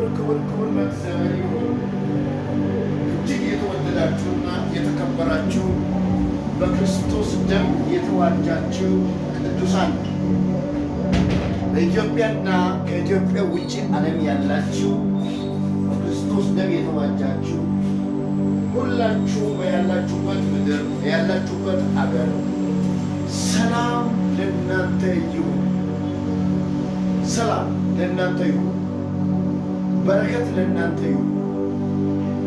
ክብር ክብር ክብር ለእግዚአብሔር ይሁን። እጅግ የተወደዳችሁና የተከበራችሁ፣ በክርስቶስ ደም የተዋጃችሁ ቅዱሳን፣ በኢትዮጵያና ከኢትዮጵያ ውጭ ዓለም ያላችሁ፣ በክርስቶስ ደም የተዋጃችሁ ሁላችሁ፣ በያላችሁበት ምድር፣ በያላችሁበት አገር ሰላም ለእናንተ ይሁን። ሰላም ለእናንተ ይሁን። በረከት ለእናንተ ይሁን።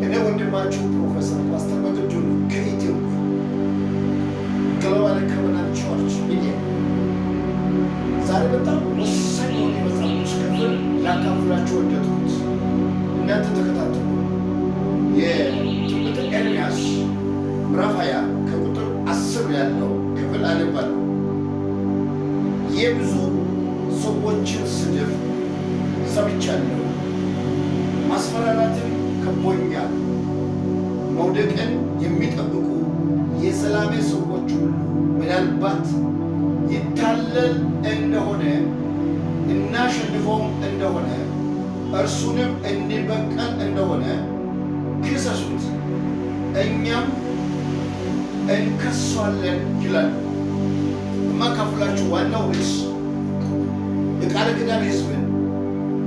እኔ ወንድማችሁ ፕሮፌሰር ፓስተር በግዱ ከኢትዮጵያ Global Covenant Church ሚዲያ ዛሬ በጣም ወሳኝ የሆነ የመጽሐፍ ቅዱስ ክፍል ላካፍላችሁ ወደድኩት። እናንተ ተከታተሉ። የትንቢተ ኤርምያስ ምዕራፍ 20 ከቁጥር 10 ያለው ክፍል አነባለሁ። የብዙ ሰዎችን ስድብ ሰምቻለሁ፣ ማስፈራራትም ከቦኛል። መውደቅን የሚጠብቁ የሰላሜ ሰዎች ሁሉ ምናልባት ይታለል እንደሆነ፣ እናሸንፈውም እንደሆነ፣ እርሱንም እንበቀል እንደሆነ ክሰሱት፣ እኛም እንከሷለን ይላሉ። የማካፍላችሁ ዋናው ርዕስ የቃል ኪዳን ሕዝብን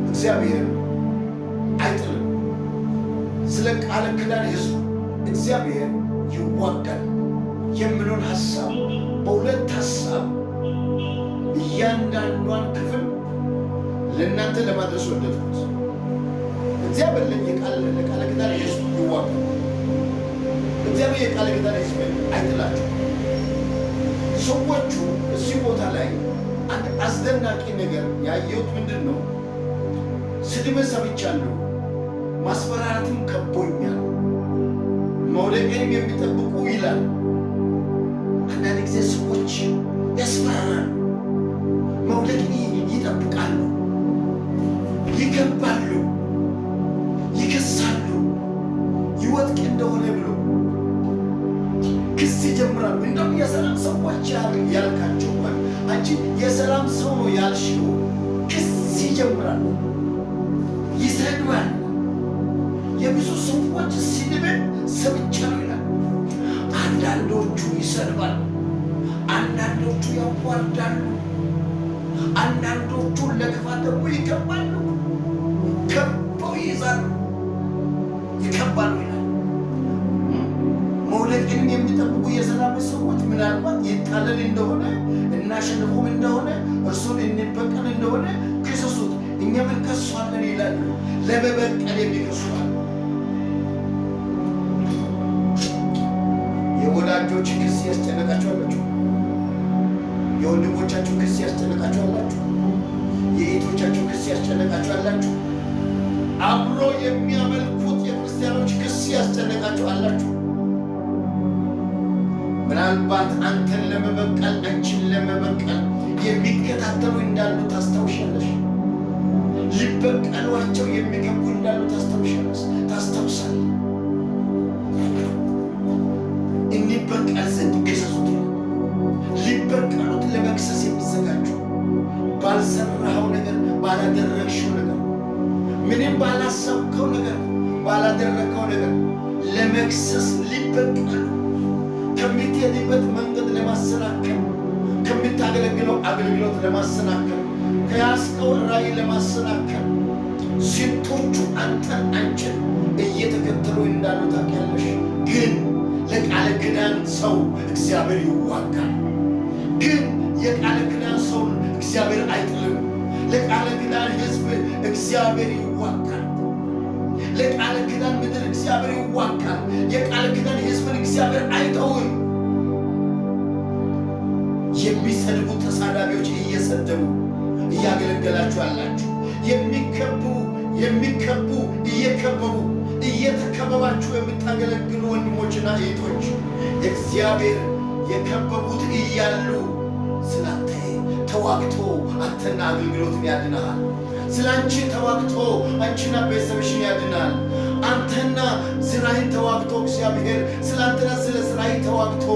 እግዚአብሔር አይጥልም። ስለ ቃል ኪዳን ሕዝብ እግዚአብሔር ይዋጋል የሚለውን ሀሳብ በሁለት ሀሳብ እያንዳንዷን ክፍል ለእናንተ ለማድረስ ወደድኩት። እግዚአብሔር ለቃል ኪዳን ሕዝብ ይዋጋል። እግዚአብሔር የቃል ኪዳን ሕዝብን አይጥላቸውም። ሰዎቹ እዚህ ቦታ ላይ አንድ አስደናቂ ነገር ያየሁት ምንድን ነው? ስድብን ሰምቻለሁ፣ ማስፈራራትም ከቦኛል፣ መውደቄንም የሚጠብቁ ይላል። አንዳንድ ጊዜ ሰዎች ያስፈራራሉ፣ መውደቅን ይጠብቃሉ፣ ይከባሉ፣ ይከሳሉ። ይወድቅ እንደሆነ ብሎ ክስ ይጀምራሉ። እንደውም የሰላም ሰዎች ያልካቸው፣ አንቺ የሰላም ሰው ነው ያልሽው፣ ክስ ይጀምራሉ፣ ይሰድባል። የብዙ ሰዎች ስድብን ሰምቻለሁ ይላል። አንዳንዶቹ ይሰድባሉ፣ አንዳንዶቹ ያዋርዳሉ፣ አንዳንዶቹ ለክፋት ደግሞ ይከባሉ፣ ከበው ይይዛሉ፣ ይከባሉ ይላል። መውደቅንም የሚጠብቁ የሰላም ሰዎች ምናልባት ይታለል እንደሆነ፣ እናሸንፈውም እንደሆነ፣ እርሱን እንበቀል እንደሆነ ክሰሱት፣ እኛም እንከሷለን ይላሉ። ለመበቀል የሚከሷል። የወላጆች ክስ ያስጨነቃችሁ አላችሁ። የወንድሞቻችሁ ክስ ያስጨነቃችሁ አላችሁ። የእህቶቻችሁ ክስ ያስጨነቃችሁ አላችሁ። አብሮ የሚያመልኩት የክርስቲያኖች ክስ ያስጨነቃችሁ አላችሁ። ምናልባት አንተን ለመበቀል፣ አንቺን ለመበቀል የሚከታተሉ እንዳሉ ታስታውሻለሽ። ሊበቀሏቸው የሚገቡ እንዳሉ ታስታውሻለሽ፣ ታስታውሳለህ። እንበቀል ዘንድ ክሰሱት። ሊበቀሉት ለመክሰስ የሚዘጋጁ፣ ባልሰራኸው ነገር፣ ባላደረግሽው ነገር፣ ምንም ባላሰብከው ነገር፣ ባላደረግከው ነገር ለመክሰስ ሊበቀሉ፣ ከምትሄድበት መንገድ ለማሰናከል፣ ከምታገለግለው አገልግሎት ለማሰናከል፣ ከያዝከው ራእይ ለማሰናከል ስንቶቹ አንተን አንቺን እየተከተሉ እንዳሉ ታውቂያለሽ። ግን ለቃለ ኪዳን ሰው እግዚአብሔር ይዋጋል። ግን የቃለ ኪዳን ሰውን እግዚአብሔር አይጥልም። ለቃለ ኪዳን ሕዝብ እግዚአብሔር ይዋጋል። ለቃለ ኪዳን ምድር እግዚአብሔር ይዋጋል። የቃል ኪዳን ሕዝብን እግዚአብሔር አይተውም። የሚሰድቡ ተሳዳቢዎች እየሰደቡ እያገለገላችሁ ያላችሁ፣ የሚከቡ እየከበቡ፣ እየተከበባችሁ የምታገለግሉ ወንድሞችና እህቶች፣ እግዚአብሔር የከበቡት እያሉ ስላንተ ተዋግቶ አንተና አገልግሎትን ያድናል። ስለ አንቺ ተዋግቶ አንቺና ቤተሰብሽን ያድናል። አንተና ስራህን ተዋግቶ እግዚአብሔር፣ ስለ አንተና ስለ ስራህ ተዋግቶ፣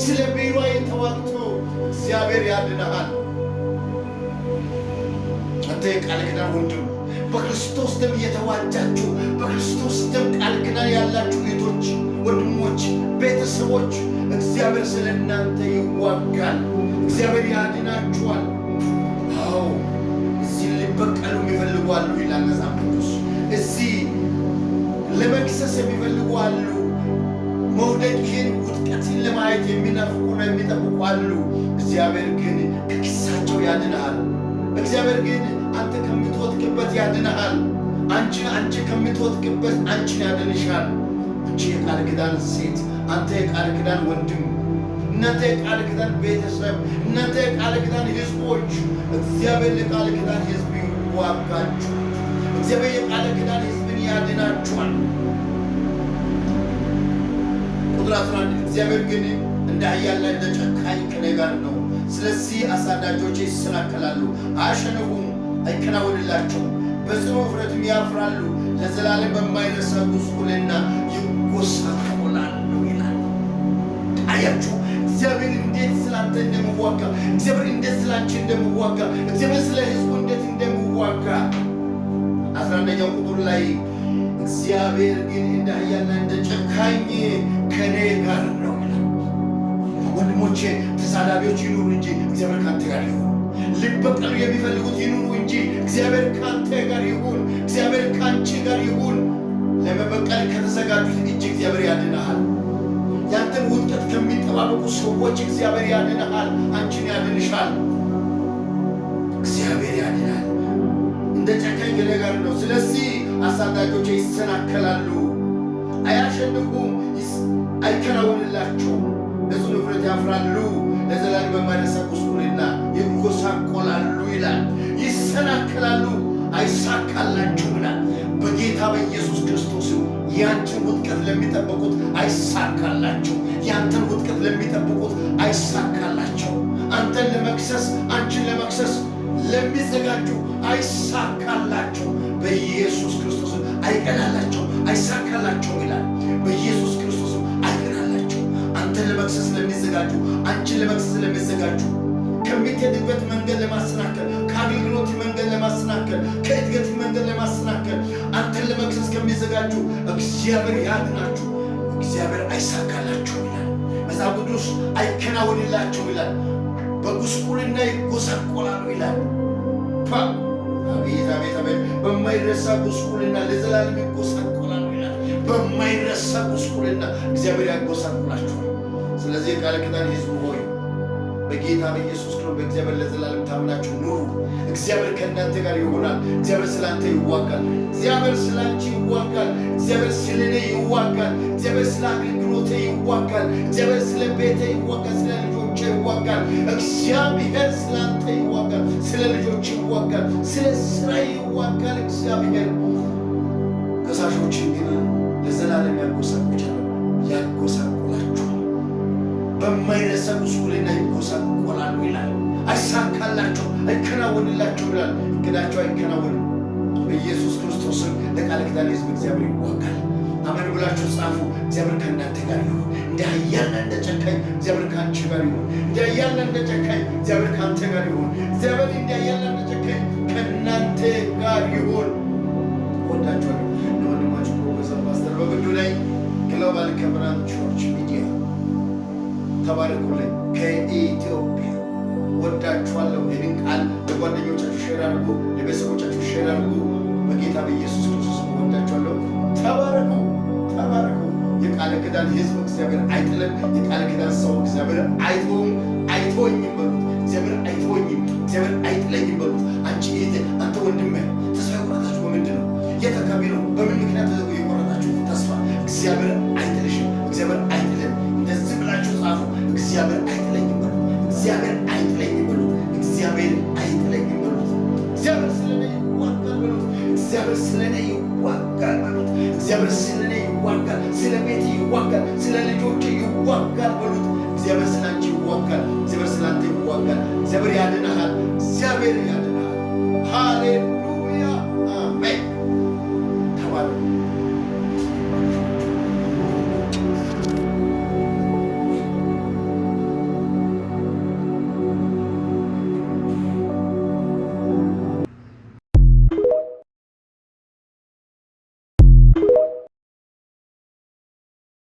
ስለ ቢሮዬ ተዋግቶ እግዚአብሔር ያድናል። አንተ የቃል ኪዳን ወንድም፣ በክርስቶስ ደም እየተዋጃችሁ፣ በክርስቶስ ደም ቃል ኪዳን ያላችሁ እህቶች፣ ወንድሞች፣ ቤተሰቦች፣ እግዚአብሔር ስለ እናንተ ይዋጋል። እግዚአብሔር ያድናችኋል። አዎ፣ እዚህ ሊበቀሉ የሚፈልጉ አሉ ይላል መጽሐፍ ቅዱስ። እዚህ ለመክሰስ የሚፈልጉ አሉ። መውደቅህን፣ ውድቀትን ለማየት የሚናፍቁና የሚጠብቁ አሉ። እግዚአብሔር ግን ከክሳቸው ያድንሃል። እግዚአብሔር ግን አንተ ከምትወድቅበት ያድንሃል። አንቺ ከምትወድቅበት አንቺን ያድንሻል። አንቺ የቃል ኪዳን ሴት፣ አንተ የቃል ኪዳን ወንድም፣ እናንተ የቃል ኪዳን ቤተሰብ፣ እናንተ የቃል ኪዳን ሕዝቦች፣ እግዚአብሔር ለቃል ኪዳን ሕዝብ ይዋጋችሁ። እግዚአብሔር የቃል ኪዳን ሕዝብን ያድናችኋል። ቁጥር 11፣ እግዚአብሔር ግን እንደ ኃያልና እንደ ጨካኝ ከእኔ ጋር ነው። ስለዚህ አሳዳጆቼ ይሰናከላሉ፣ አያሸንፉም፣ አይከናወንላቸውም። በጽኑ እፍረትም ያፍራሉ፣ ለዘላለም በማይረሳ ጉስቁልና ይጎሳቆላሉ ይላል። አያችሁ፣ እግዚአብሔር እንዴት ስላንተ እንደሚዋጋ፣ እግዚአብሔር እንዴት ስላንቺ እንደሚዋጋ፣ እግዚአብሔር ስለ ሕዝቡ እንዴት እንደሚዋጋ። 11ኛው ቁጥር ላይ እግዚአብሔር ግን እንደ ኃያልና እንደ ጨካኝ ከኔ ጋር ነው ይላል። ወንድሞቼ፣ ተሳዳቢዎች ይኑሩ እንጂ እግዚአብሔር ካንተ ጋር ይሁን። ሊበቀሉ የሚፈልጉት ይኑሩ እንጂ እግዚአብሔር ካንተ ጋር ይሁን። እግዚአብሔር ካንቺ ጋር ይሁን። ለመበቀል ከተዘጋጁት እጅ እግዚአብሔር ያድንሃል። ያንተን ውድቀት ከሚጠባበቁ ሰዎች እግዚአብሔር ያድንሃል። አንቺን ያድንሻል። እግዚአብሔር ያድናል። እንደ ጨካኝ ከእኔ ጋር ነው። ስለዚህ አሳዳጆቼ ይሰናከላሉ፣ አያሸንፉም፣ አይከናወንላቸውም። በጽኑ እፍረት ያፍራሉ፣ ለዘላለም በማይረሳ ጉስቁልና ይጎሳቆላሉ ይላል። ይሰናከላሉ፣ አይሳካላቸውም ይላል። በጌታ በኢየሱስ ክርስቶስ ያንተን ውድቀት ለሚጠብቁት አይሳካላቸው። ያንተን ውድቀት ለሚጠብቁት አይሳካላቸው። አንተን ለመክሰስ፣ አንቺን ለመክሰስ ለሚዘጋጁ አይሳካላቸው። በኢየሱስ ክርስቶስ አይቀናላቸው፣ አይሳካላቸው ይላል። በኢየሱስ ክርስቶስ አይቀናላቸው። አንተን ለመክሰስ ለሚዘጋጁ፣ አንቺን ለመክሰስ ለሚዘጋጁ፣ ከምትሄድበት መንገድ ለማሰናከል፣ ከአገልግሎት መንገድ ለማሰናከል፣ ከእድገት መንገድ ለማሰናከል፣ አንተን ለመክሰስ ከሚዘጋጁ እግዚአብሔር ያድናችሁ። እግዚአብሔር አይሳካላችሁ ይላል መጽሐፍ ቅዱስ። አይከናወንላችሁ ይላል። በጉስቁልና ይጎሳቆላሉ ይላል። አቤት አቤት አቤት! በማይረሳ ጉስቁልና ለዘላለም ይጎሳቆላሉ ይላል። በማይረሳ ጉስቁልና እግዚአብሔር ያጎሳቁላችኋል። ስለዚህ የቃል ኪዳን ሕዝቡ ሆይ፣ በጌታ በኢየሱስ ክርስቶስ በእግዚአብሔር ለዘላለም ታምናችሁ ኑሩ። እግዚአብሔር ከእናንተ ጋር ይሆናል። እግዚአብሔር ስላንተ ይዋጋል። እግዚአብሔር ስላንቺ ይዋጋል። እግዚአብሔር ስለ እኔ ይዋጋል። እግዚአብሔር ስለ አገልግሎቴ ይዋጋል። እግዚአብሔር ስለ ቤቴ ይዋጋል። ስለ ልጆቼ ይዋጋል። እግዚአብሔር ስላንተ ይዋጋል። ስለ ልጆች ይዋጋል። ስለ ስራ ይዋጋል። እግዚአብሔር ከሳሾችን ግን ለዘላለም ያጎሳቁላችኋል። በማይረሳ ጉስቁልና ይጎሳቆላሉ ይላል። አይሳካላቸው፣ አይከናወንላቸው ይላል። እቅዳቸው አይከናወንም። በኢየሱስ ክርስቶስም ለቃል ኪዳን ሕዝብ እግዚአብሔር ይዋጋል። አሜን ብላችሁ ጻፉ። እግዚአብሔር ከእናንተ ጋር ይሁን። እንደ ኃያልና እንደ ጨካኝ እግዚአብሔር ከአንቺ ጋር ይሁን። እንደ ኃያልና እንደ ጨካኝ እግዚአብሔር ከአንተ ጋር ይሁን። እግዚአብሔር እንደ ኃያልና እንደ ጨካኝ ከእናንተ ጋር ይሁን። እወዳችኋለሁ። ለወንድማችሁ ፕሮፌሰር ፓስተር በግዱ ላይ Global Covenant Church Media። ተባረኩልኝ። ከኢትዮጵያ ወዳችኋለሁ። ይህንን ቃል ለጓደኞቻችሁ share አድርጉ፣ ለቤተሰቦቻችሁ share አድርጉ። በጌታ በኢየሱስ ክርስቶስ ወዳችኋለሁ። ተባረኩ፣ ተባረኩ። የቃል ኪዳን ሕዝብ እግዚአብሔር አይጥልም። የቃል ኪዳን ሰው እግዚአብሔር አይተውም፣ አይተወኝም በሉት። እግዚአብሔር አይተወኝም፣ እግዚአብሔር አይጥለኝም በሉት። አንቺ እህቴ፣ አንተ ወንድሜ፣ ተስፋ የቆረጣችሁ በምንድን ነው? የት አካባቢ ነው? በምን ምክንያት የቆረጣችሁ ተስፋ? እግዚአብሔር አይጥልሽም፣ እግዚአብሔር አይጥልም። እንደዚህ ብላችሁ ጻፉ። እግዚአብሔር አይጥለኝም በሉት። እግዚአብሔር አይጥለኝም በሉት። እግዚአብሔር አይጥለኝም በሉት። እግዚአብሔር ስለኔ ይዋጋል በሉት። እግዚአብሔር ስለኔ ይዋጋል በሉት። እግዚአብሔር ስለኔ ይዋጋል፣ ስለ ቤቴ ይዋጋል፣ ስለ ልጆቼ ይዋጋል በሉት። እግዚአብሔር ስለ አንቺ ይዋጋል። እግዚአብሔር ስለ አንተ ይዋጋል። እግዚአብሔር ያድንሃል። እግዚአብሔር ያድንሃል። ሃሌሉያ።